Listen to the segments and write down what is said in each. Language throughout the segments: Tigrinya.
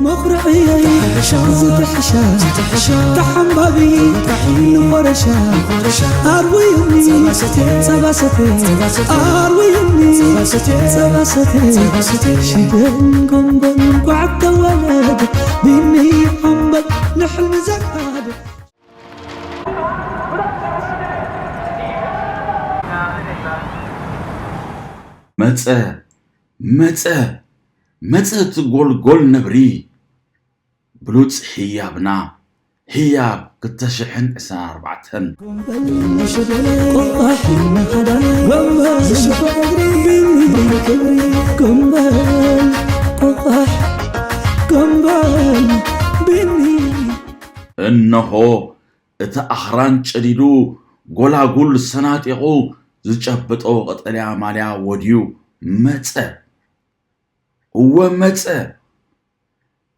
መኹርዕየይ ዝትሕሻ ተሓንባቢ ንኾረሻ ኣርውዩኒ ጸባ ሰተ ኣርውዩኒ ጸባ ሰተ ሽደን ጎንጎን ኳዕ ተወለድ ቢኒ ሓንበል ንሕልሚ ዘካድ መጸ መጸ መጸ እቲ ጎልጎል ነብሪ ብሉጽ ህያብና ህያብ ክልተ ሽሕን ዕስራን ኣርባዕተን። እነሆ እቲ ኣኽራን ጨዲዱ ጎላጉል ሰናጢቑ ዝጨበጦ ቀጠልያ ማልያ ወድዩ መጸ። እወ መጸ።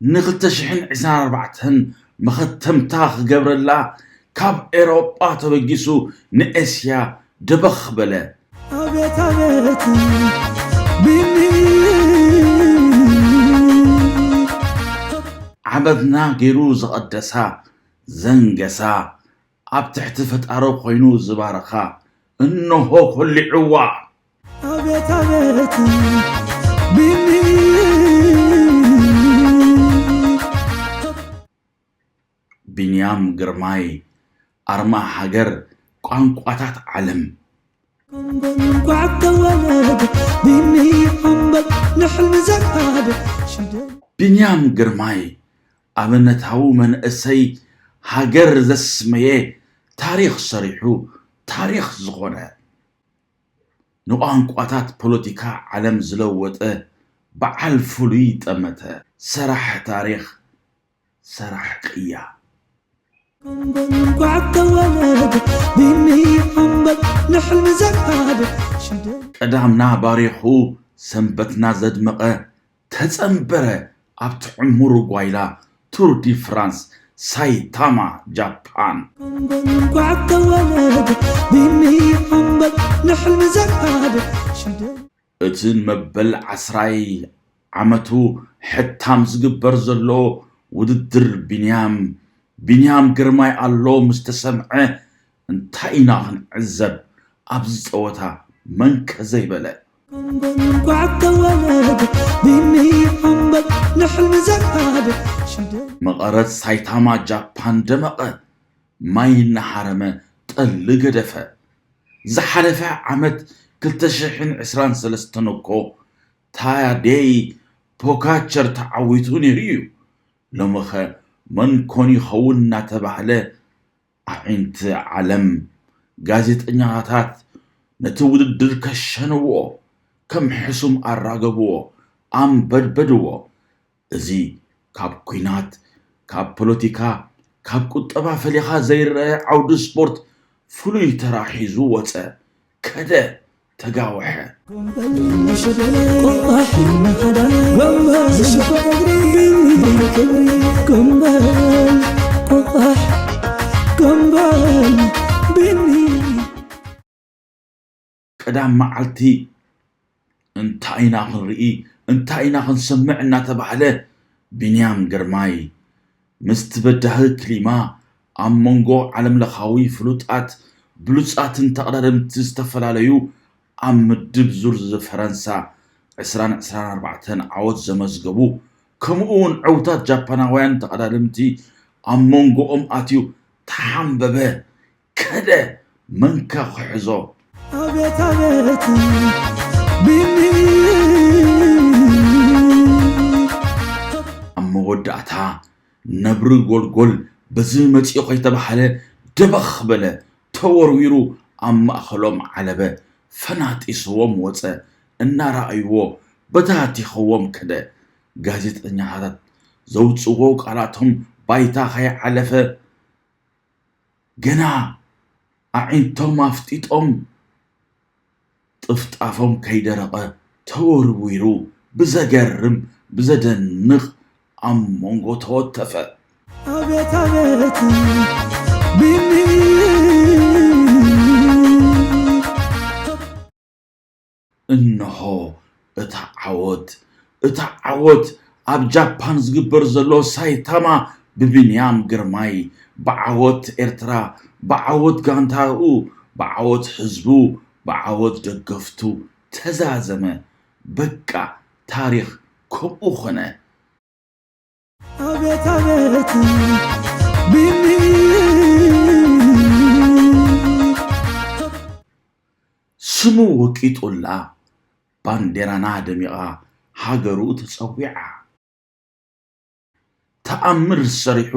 ን ክልተ ሽሕን ዕስራን ኣርባዕተን መኸተምታ ክገብረላ ካብ ኤሮጳ ተበጊሱ ንኤስያ ደበኽ በለ። ኣቤት ኣቤት ቢኒ ዓመትና ገይሩ ዝቐደሳ ዘንገሳ ኣብ ትሕቲ ፈጣሪ ኮይኑ ዝባረኻ እንሆ ኮሊዕዋ። ኣቤት ኣቤት ቢኒ ቢንያም ግርማይ ኣርማ ሃገር ቋንቋታት ዓለም። እንኳዕ ተወለድ ቢኒ ሓንበል ንሕልሚ ዘካድ ሽደን ቢንያም ግርማይ ኣብነታዊ መንእሰይ ሃገር ዘስመየ ታሪኽ ሰሪሑ ታሪኽ ዝኾነ ንቋንቋታት ፖለቲካ ዓለም ዝለወጠ በዓል ፍሉይ ጠመተ ሰራሕ ታሪኽ ሰራሕ ቅያ። እንኳዕ ተወለድ ቢኒ ሓንበል ንሕልሚ ዘካድ ሽደን ቀዳምና ባሪኹ ሰንበትና ዘድመቐ ተጸንበረ ኣብቲ ዕሙር ጓይላ ቱር ዲ ፍራንስ ሳይታማ ጃፓን። እንኳዕ ተወለድ ቢኒ ሓንበል ንሕልሚ ዘካድ ሽደን እቲ ንመበል ዓስራይ ዓመቱ ሕታም ዝግበር ዘሎ ውድድር ቢንያም ቢንያም ግርማይ ኣሎ ምስ ተሰምዐ እንታይ ኢና ክንዕዘብ ኣብዚ ጸወታ መንከ ዘይበለ። እንኳዕ ተወለድ ቢኒ ሓንበል ንሕልሚ ዘካድ ሽደን መቐረት ሳይታማ ጃፓን ደመቐ ማይ እናሃረመ ጠሊ ገደፈ። ዝሓለፈ ዓመት ክልተ ሽሕን ዕስራን ሰለስተን እኮ ታዴይ ፖካቸር ተዓዊቱ ነይሩ እዩ። ሎምኸ መን ኮን ይኸውን እናተባህለ ኣዒንቲ ዓለም ጋዜጠኛታት ነቲ ውድድር ከሸንዎ፣ ከም ሕሱም ኣራገብዎ፣ ኣንበድበድዎ። እዚ ካብ ኲናት፣ ካብ ፖለቲካ፣ ካብ ቁጠባ ፈሊኻ ዘይረኣ ዓውዲ ስፖርት ፍሉይ ተራ ሒዙ ወጸ፣ ከደ፣ ተጋወሐ። ቀዳም መዓልቲ እንታይ ኢና ክንርኢ እንታይ ኢና ክንሰምዕ እናተባህለ ቢንያም ግርማይ ምስቲ በዳሂ ክሊማ ኣብ መንጎ ዓለምለኻዊ ፍሉጣት ብሉጻትን ተቐዳደምቲ ዝተፈላለዩ ኣብ ምድብ ዙር ፈረንሳ ዕስራን ዕስራን ኣርባዕተን ዓወት ዘመዝገቡ ከምኡ እውን ዕውታት ጃፓናውያን ተቐዳደምቲ ኣብ መንጎኦም ኣትዩ ተሓንበበ ከደ መንከ ክሕዞ ኣቤት ኣቤት ቢኒ ኣብ መወዳእታ ነብሪ ጎልጎል በዚ መጺኦ ከይተባህለ ደበኽ በለ ተወርዊሩ ኣብ ማእኸሎም ዓለበ ፈናጢስዎም ወፀ እናረኣይዎ በታቲኽዎም ከደ ጋዜጠኛታት ዘውፅዎ ቃላቶም ባይታ ከይዓለፈ ገና ኣዒንቶም ኣፍጢጦም ጥፍጣፎም ከይደረቐ ተወርዊሩ ብዘገርም ብዘደንቕ ኣብ መንጎ ተወተፈ። ኣቤት ኣቤት ቢኒ እንሆ እታ ዓወት እታ ዓወት ኣብ ጃፓን ዝግበር ዘሎ ሳይታማ ብብንያም ግርማይ ብዓወት ኤርትራ፣ ብዓወት ጋንታኡ፣ ብዓወት ህዝቡ፣ ብዓወት ደገፍቱ ተዛዘመ። በቃ ታሪኽ ከምኡ ኾነ። ኣቤት ኣቤት ቢኒ ስሙ ወቂጡላ፣ ባንዴራና ደሚቓ፣ ሃገሩ ተጸዊዓ። ተኣምር ሰሪሑ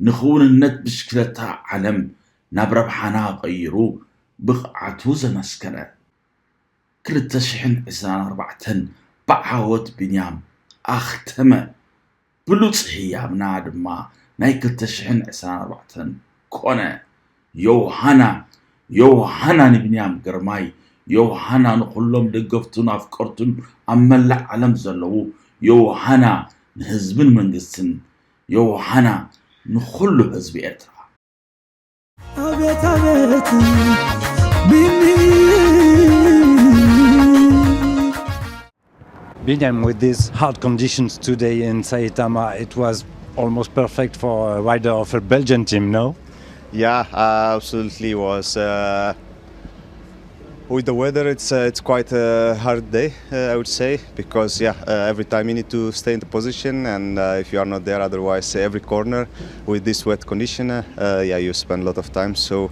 ንኽውንነት ብሽክለታ ዓለም ናብ ረብሓና ቀይሩ ብቕዓቱ ዘመስከረ። ክልተ ሽሕን ዕስራን ኣርባዕተን ብዓወት ቢንያም ኣኽተመ። ብሉጽ ህያብና ድማ ናይ ክልተ ሽሕን ዕስራን ኣርባዕተን ኮነ። ዮውሃና ዮውሃና ንቢንያም ግርማይ፣ ዮውሃና ንኹሎም ደገፍቱን ኣፍቀርቱን ኣብ መላእ ዓለም ዘለዉ፣ ዮውሃና ንህዝብን መንግስትን፣ ዮውሃና ንኹሉ ህዝቢ ኤርትራ። ኣቤት ኣቤት ቢኒ Biniam, with these hard conditions today in Saitama, it was almost perfect for a rider of a Belgian team, no? Yeah, uh, absolutely was. Uh, with the weather, it's uh, it's quite a hard day, uh, I would say, because yeah, uh, every time you need to stay in the position, and uh, if you are not there, otherwise uh, every corner with this wet condition, uh, uh, yeah, you spend a lot of time. So,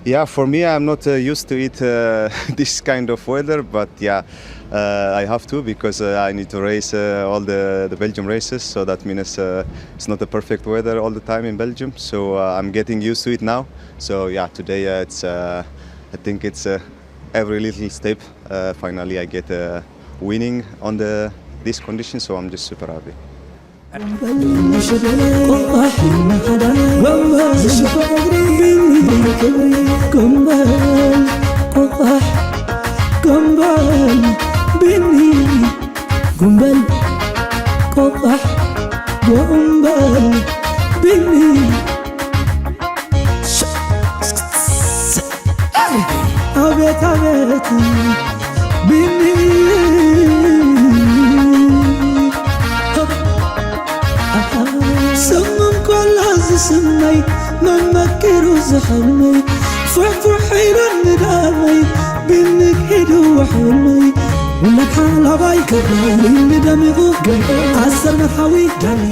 yeah, for me, I'm not uh, used to it uh, this kind of weather, but yeah, uh, I have to because uh, I need to race uh, all the, the Belgium races, so that means uh, it's not a perfect weather all the time in Belgium. So uh, I'm getting used to it now. So yeah, today uh, it's uh, I think it's uh, every little step. Uh, finally, I get uh, winning on the this condition, so I'm just super happy. ቆቋሕ እናሓዳነ ዝሽፋ እግሪ ቢኒ ክብሪ ጉንበል ቆቋሕ ጉንበል ቢኒ ጉንበል ቆቋሕ ጉንበል ቢኒ ኣቤት ኣቤት ቢኒ ስምም ኮላ ዝስመይ መመኪሩ ዝሕልመይ ፍሕፍሕ ኢሉ ንዳመይ ቢኒ ሄዱ ወሕልመይ ውላድ ሓላባይ ከብለይ ንደሚቑ ገበ ኣሰር መርሓዊ ዳኒ